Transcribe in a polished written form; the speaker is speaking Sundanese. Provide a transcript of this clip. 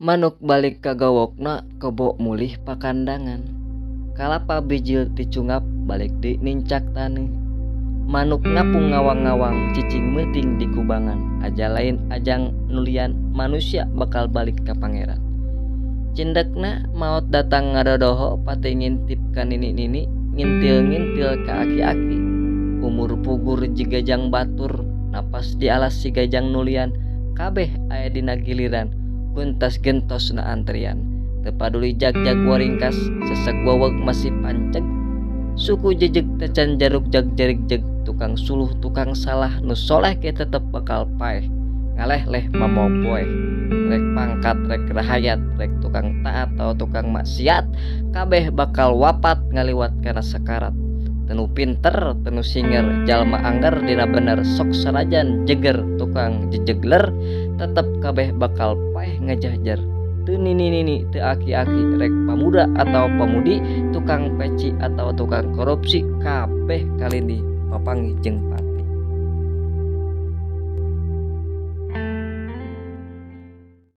Manuk balik ka gawokna, kebo mulih pakandangan. Kalapa bijil ticungap balik deui nincak taneuh. Manuk ngapung ngawang-ngawang, cicing meuting di kubangan. Aja lain ajang nulian, manusia bakal balik ka Pangeran. Cindekna maot datang ngadodoho, pati ngintip ka nini-nini, ngintil-ngintil ka aki-aki. Umur pugur jiga jang batur, napas dialas siga jang nulian, kabeh aya dina giliran, guntas gentosna antrian. Teu paduli jagjag waringkas, seseg weweg masih panceg. Suku jejeg tacan jaruk jag jarigjeg, tukang suluh tukang salah, nu soleh ge tetep bakal paeh, ngaleh-leh mamoa poeh. Rek pangkat rek rahayat, rek tukang taat atawa tukang maksiat, kabeh bakal wapat ngaliwat kana sakarat. Teu nu pinter teu nu singer, jalma angger dina bener, sok sanajan jeger tukang jejegler, tetep kabeh bakal paeh ngajahjer. Teu nini-nini teu aki-aki, rek pamuda atawa pamudi, tukang peci atawa tukang korupsi, kabeh kalindih papanggih jeung pati.